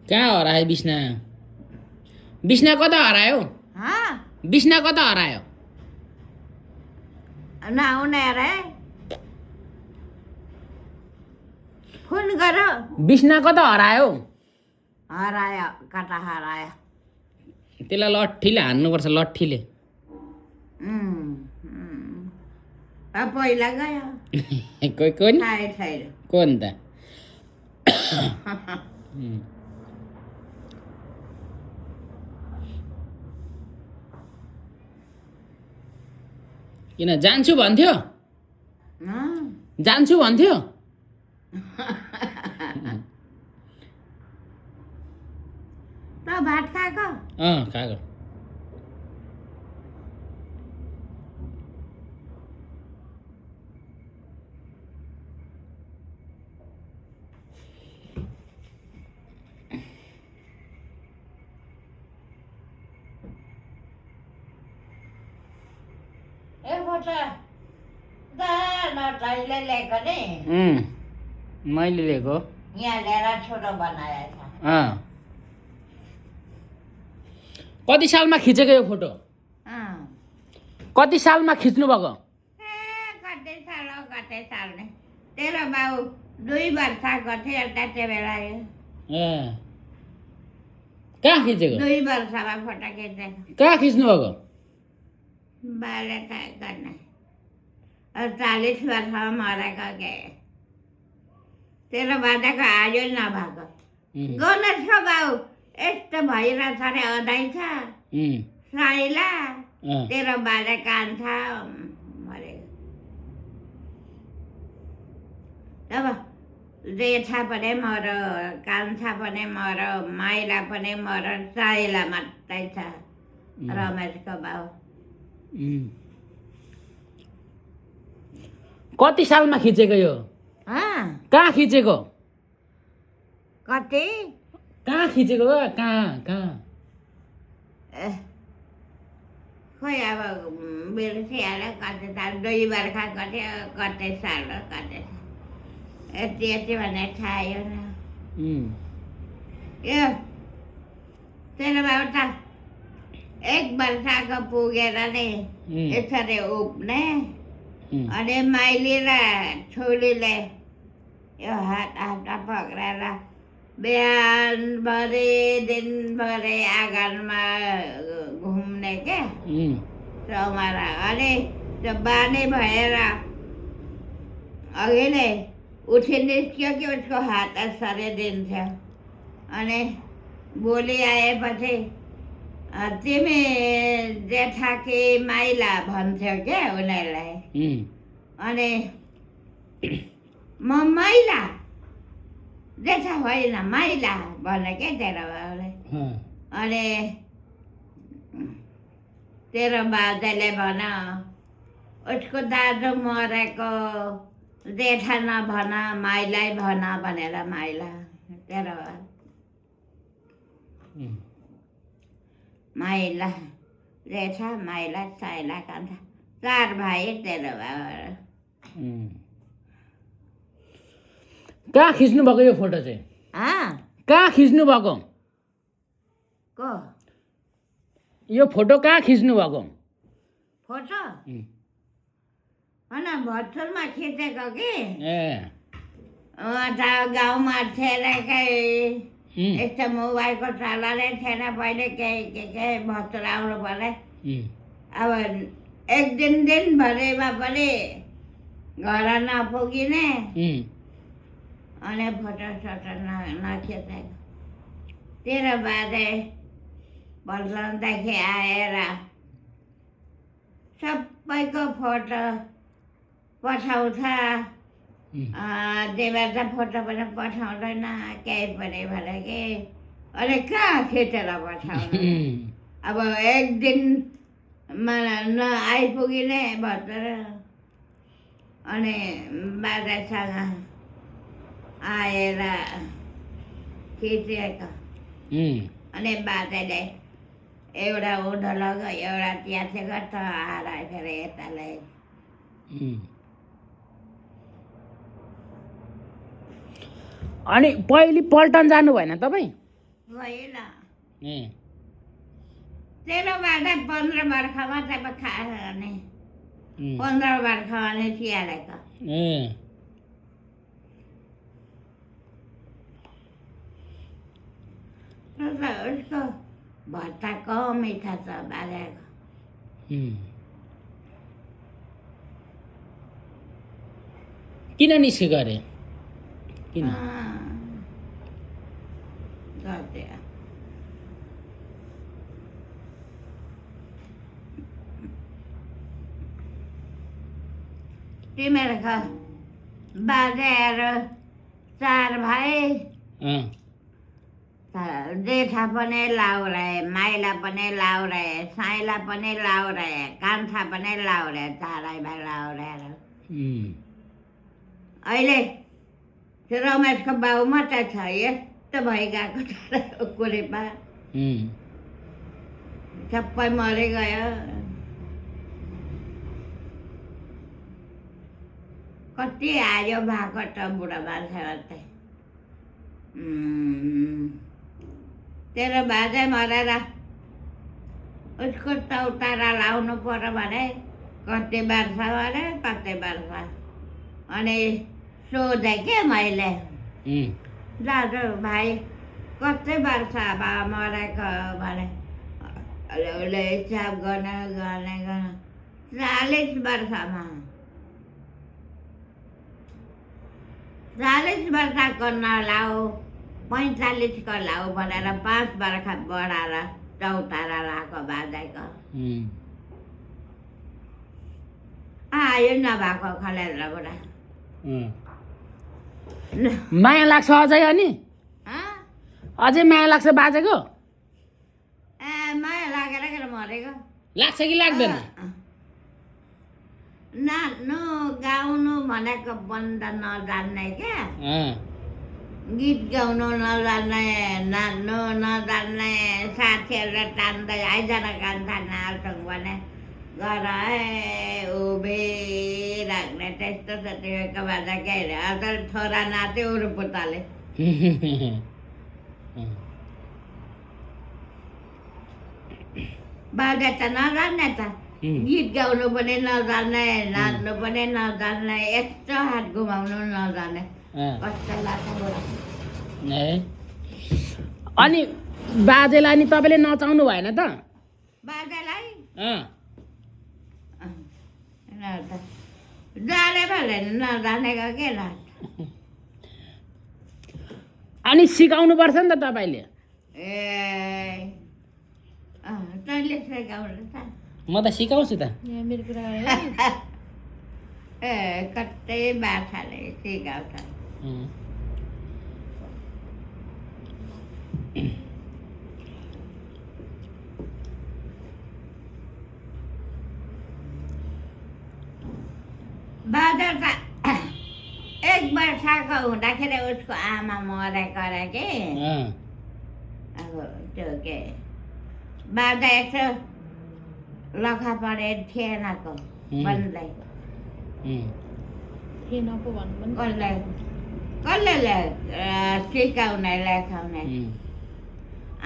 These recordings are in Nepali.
कहाँ हरायो बिस्ना? बिस्ना कता हरायो? बिस्ना कता हरायो? नआउने अरे फोन गर बिस्ना कता हरायो? हरायो कता हरायो त्यसलाई लट्ठीले हान्नुपर्छ, लट्ठीले। पहिला गयो कोही कोही थाहै छैन को नि त? किन जान्छु भन्थ्यो? जान्छु भन्थ्यो? त भात खाएको खाएको। ए फोटो तैँले ल्याएको नि मैले लिएको। यहाँ ल्याएर छोटो बनाएछ कति सालमा खिचेको यो फोटो? कति सालमा खिच्नु भएको? कतै साल हो कतै साल नै तेरो बाउ 2 वर्षको थियो त्यति बेला यो कहाँ खिचेको? 2 वर्षमा फोटो खिचेको कहाँ खिच्नु भएको? बाले काय गर्ने 40 वर्षमा मरेको के तेरो बाटाको आयो नभएको गणेशको बाउ यस्तो भइरहेछ अरे अदाइ छ साइला तेरो बाले कान्छ मरेको अब जेठा पनि मर कान्छा पनि मर माइला पनि मर साइला मात्रै छ रमेशको बाउ कति सालमा खिचेको यो? कहाँ खिचेको? कति कहाँ खिचेको? कहाँ? खोइ अब बिर्सिहाल्यो कति साल 2 वर्षको थियो कतै साल हो कतै यति भने थाहा न यो तेरो बाउ त 1 वर्षको पुगेर नि यसरी उब्ने अनि माइली र छोरीले यो हात पक्रेर बिहानभरि दिनभरि आँगनमा घुम्ने के चौमारा अनि त्यो बानी भएर अघि नै उठी निस्क्यो कि उसको हात यसरी दिन्थ्यो अनि भोलि आएपछि तिमी जेठा कि माइला भन्थ्यो क्या उनीहरूलाई अनि म माइला जेठा होइन माइला भने क्या तेरो बाउले अनि तेरो बाजेले भन उसको दाजु मरेको जेठा नभन माइलाई भन भनेर माइला तेरो बाउ माइला जेठा माइला साइला कान्छा 4 भाइ तेरो बाउ कहाँ खिच्नु भएको यो फोटो चाहिँ? कहाँ खिच्नु भएको? को यो फोटो कहाँ खिच्नु भएको? फोटो होइन भर्चुअलमा खिचेको कि गाउँमा ठेरेकै यस्तो मोबाइलको चलनै थिएन पहिले केही भर्चुअल आउनु पर्ने अब 1 दिनभरिमा पनि घर नपुगिने अनि फोटो नखिचेको तेरो बाजे भल्सनदेखि आएर सबैको फोटो पठाउँछ देवर त फोटो पनि पठाउँदैन केही पनि भने कि अनि कहाँ खिचेर पठाउनु अब 1 दिनमा नआइपुगिने भर्चुअल अनि बाजेसँग आएर खिचेको अनि बाजेले एउटा उँधो लग्यो एउटा त्यासेको त हरायो फेरि यता ल्यायो अनि पहिले पल्टन जानु भएन तपाईँ? होइन ए तेरो बाजा 15 वर्षमा चाहिँ खाने 15 वर्षमा नै तिहारेको ए उसको भत्ता कमै छ बाजाको किन निस्केको अरे किन तिमीहरूको बाजेहरू 4 भाइ जेठा पनि लाउरे माइला पनि लाउरे साइला पनि लाउरे कान्छा पनि लाउरे 4 भाइ लाउरेहरू अहिले त्यो रमेशको बाउ मात्रै छ यस्तो भइगएको छ कुरेपा सबै मरिगयो कति आयो भएको त बुढा मान्छेलाई चाहिँ तेरो बाजे मरेर उसको चौतारा लाउनु पर्यो भने कति वर्ष भने कति वर्ष अनि सोधेँ के मैले दाजु भाइ कति वर्ष अब मरेको भने उसले हिसाब गर्न 40 वर्षमा 40 वर्षको नलाऊ 45 को लाऊ भनेर 5 वर्ष बढाएर चौतारा लाएको बाजेको आयो नभएको खलेर बुढा माया लाग्छ अझै अनि अझै माया लाग्छ बाजेको ए माया लागेर मरेको लाग्छ कि लाग्दैन नाच्नु गाउनु भनेको बन्द नजान्ने क्या गीत गाउनु नजान्ने नाच्नु नजान्ने साथीहरूलाई टान्दै आइजना कान्छा नाच्छौँ भने गर उभिराख्ने त्यस्तो छ त्यो बाजा के अरे अझ छोरा नाच्यो अरू पुताले बाजा त नजान्ने त गीत गाउनु पनि नजान्ने नाच्नु पनि नजान्ने यस्तो हात घुमाउनु नजान्ने कस्तो लाग्छ अनि बाजेलाई नि तपाईँले नचाउनु भएन त बाजेलाई जाने भएन नजानेको के लाग्छ अनि सिकाउनु पर्छ नि त तपाईँले ए तैँले सिकाउनु त म त सिकाउँछु त ए कतै बाछाले सिकाउँछ बाजा त 1 वर्षको हुँदाखेरि उसको आमा मरेको अरे के अब त्यो के बाजा यसो लखा परे थिएनको भन्दै कसले सिकाउने लेखाउने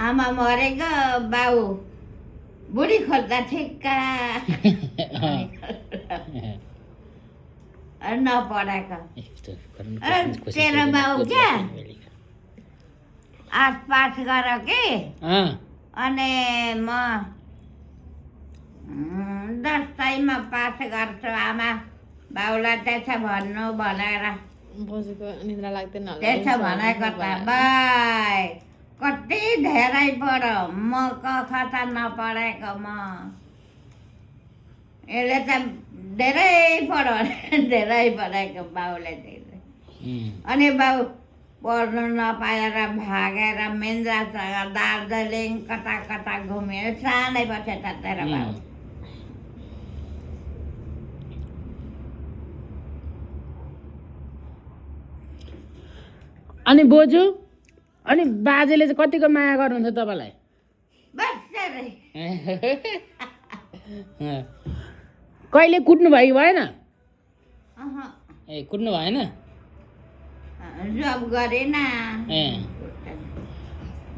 आमा मरेको बाउ बुढी खोज्दा ठिक्का नपढेको तेरो बाउ क्या आसपास गर के अनि म 10मा पास गर्छु आमा बाउलाई त्यसो भन्नु भनेर त्यसो भनेको त बाई कति धेरै पढो म क ख त नपढेको म यसले त धेरै पढो धेरै पढेको बाउले धेरै अनि बाउ पढ्नु नपाएर भागेर मेन्द्रासँग दार्जिलिङ कता कता घुम्यो सानै पछि त तेरो बाउ अनि बोजू अनि बाजेले चाहिँ कतिको माया गर्नुहुन्छ तपाईँलाई कहिले कुट्नु भयो भएन ए कुट्नु भएन जब गरेन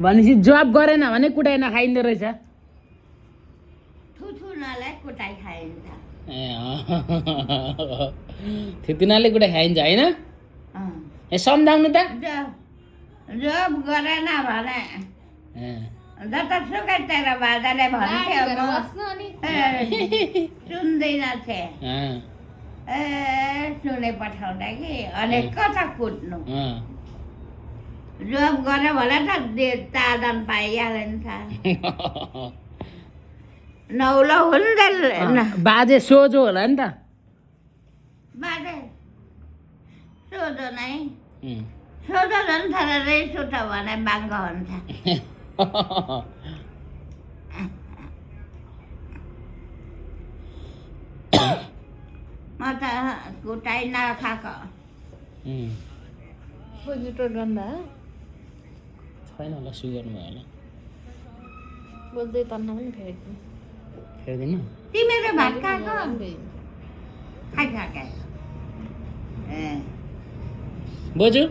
भनेपछि जब गरेन भने कुटाइ नखाइँदो रहेछ थुथुनालाई कुटाइ खाइन्छ ए थितिनाले कुटाइ खाइन्छ होइन अँ। ए सम्झाउनु त जब गरेन भने ए, जतासुकै तेरो बाजाले भन्थ्यो म सुन्दैन थिएँ अँ, ए सुने पठाउँदा कि अनि कता कुट्नु अँ। जब गऱ्यो भने त तादन पाइहालिन्छ नौलो हुँदैन बाजे सोझो होला नि त बाजे सोझो नै उम्। सोझो झन् थररै सुट भने बाङ्गो हुन्छ म त कुटाइ नखाएको उम्। पोजिटर गन्दा छैन होला सुगरमा होला बोल्दै तन्ना पनि फेरि फेर्दिन तिमीले भात खाएको खाइसके ए बोजू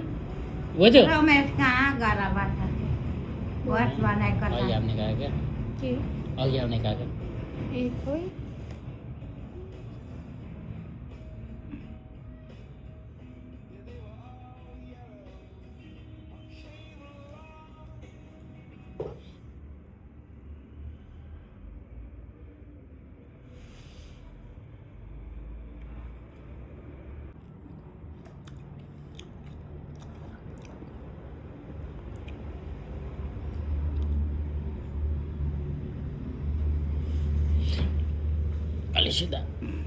बोजू रमेश कहाँ गएर बस्छ बस बनाएको अघि छ आउने गएको क्या के अघि आउने गएको ए खोइ अलि सिधा उम्।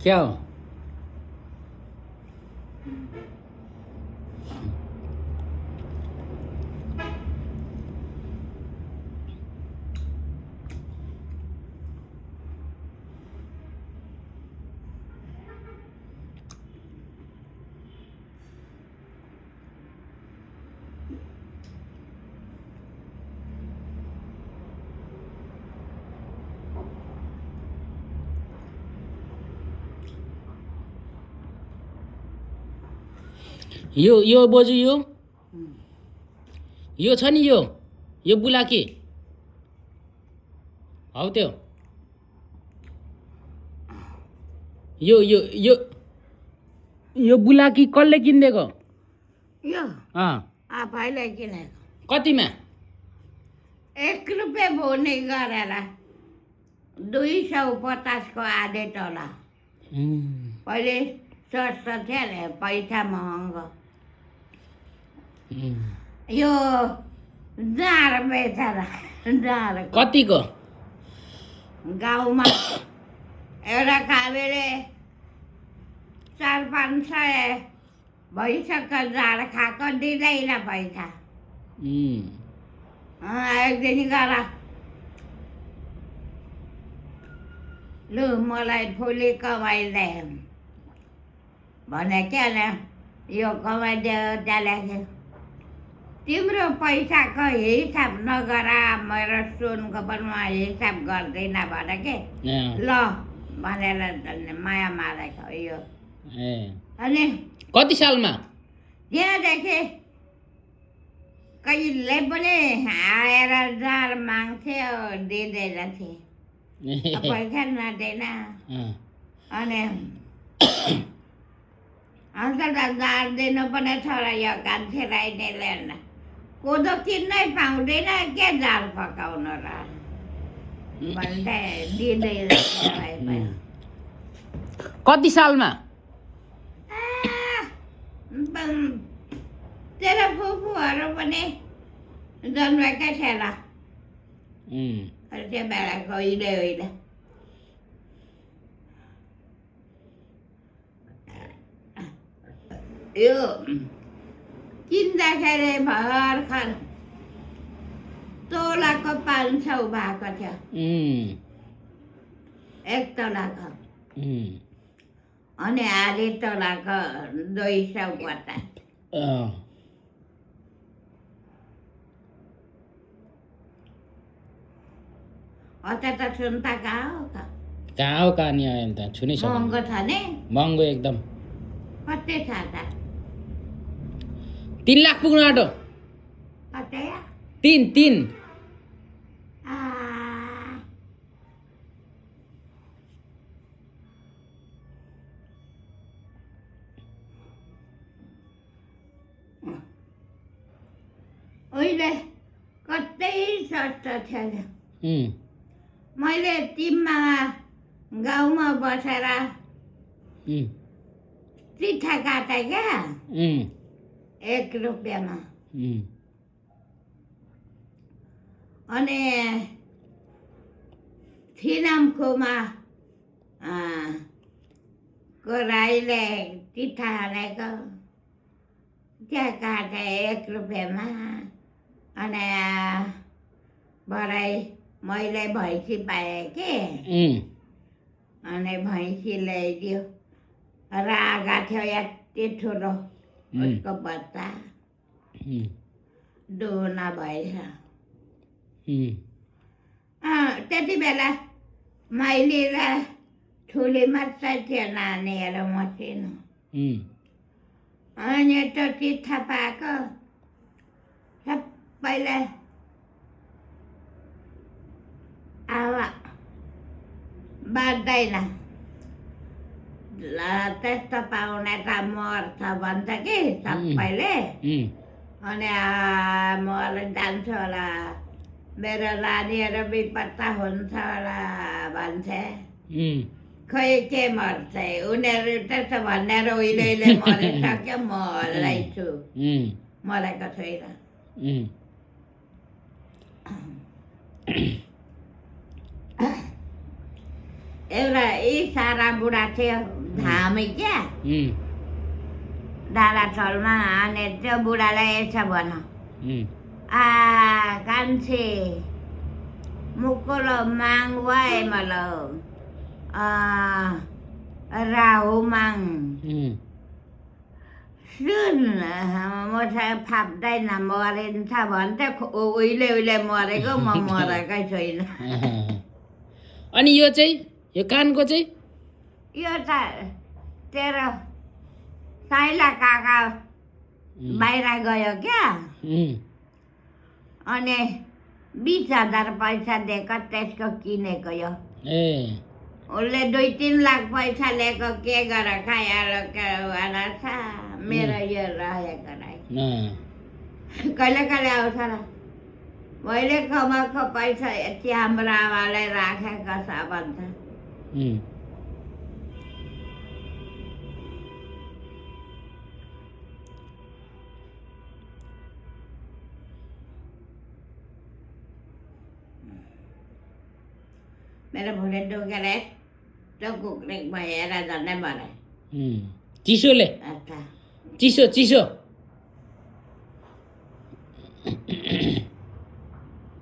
क्या हो यो बोजू यो छ नि यो बुलाकी हौ त्यो यो बुलाकी कसले किनिदिएको यो अँ आफैले किनेको कतिमा 1 रुपियाँ भुनी गरेर 250 को आधे तोला पहिले सस्तो थियो नि पैसा महँगो यो जाँड बेचेर जाँड कतिको गाउँमा एउटा खाबेले 400-500 भइसक्यो जाँड खाएको दिँदैन पैसा एक दिन गर लु मलाई फुली कमाइदे भने क्या न यो कमाइदियो त्यसले तिम्रो पैसाको हिसाब नगर मेरो सुनको पनि म हिसाब गर्दिनँ भने के ल भनेर माया मारेको यो अनि कति सालमा त्यहाँदेखि कहिले पनि आएर जाँड माग्थ्यो दिँदैन थिएँ पैसा नदिएन अनि अन्त त जाँड दिनु पनि छोरा यो कान्छीलाई नै ल्याउन कोदो किन्नै पाउँदैन के जाँड पकाउनु र भन्दै दिँदै कति सालमा तेरो फुपूहरू पनि जन्मेकै थिएन त्यो बेला कहिले होइन यो किन्दाखेरि भर्खर तोलाको 500 भएको थियो 1 तोलाको अनि आधी तोलाको 250 अझै त सुन्ता कहाँ हो त कहाँ हो कहाँ नि आयो नि त छुनै सक्दैन महँगो छ नि महँगो एकदम कति छ त 3 लाख पुग्नु आँटो कतै 3 आ, उहिले कतै सस्तो थियो नि। मैले टिममा गाउँमा बसेर चिठा काटेँ क्या 1 रुपियाँमा अनि थिनामखुमा को राईले चिठा हालेको त्यहाँ काटेँ 1 रुपियाँमा अनि भरै मैले भैँसी पाएँ कि अनि भैँसी ल्याइदियो रागा थियो यति ठुलो उसको बच्चा डुना भएछ त्यति बेला मैले र ठुली मात्रै थियो नानीहरू मसिनो अनि त्यो चिठा पाएको सबैले अब बाँच्दैन ल त्यस्तो पाउने त मर्छ भन्छ कि सबैले अनि मर जान्छ होला मेरो नानीहरू बेपत्ता हुन्छ होला भन्छे खै के मर्छ उनीहरू त्यस्तो भनेर उहिले मरिसक्यो मर्दैछु मरेको छैन एउटा सारा बुढा थियो धामी क्या डाँडा छलमा अनि त्यो बुढालाई यसो भन कान्छे मुकुलो माङ्वाए मलाई राहु माग सुन मसँग फाप्दैन मरिन्छ भन्थ्यो उहिले मरेको म मरेकै छैन अनि यो चाहिँ यो कानको चाहिँ यो त तेरो साइला काका बाहिर गयो क्या अनि 20,000 पैसा दिएको त्यसको किनेको यो उसले 2-3 लाख पैसा लिएको के गरेर खाइहाल्यो मेरो यो रहेको राई कहिले कहिले आउँछ र मैले कमाएको पैसा यति हाम्रो आमालाई राखेको छ भन्छ मेरो भुँडी दुखेर यस्तो कुक्रिक भएर झन्डै मरायो चिसोले अच्छा चिसो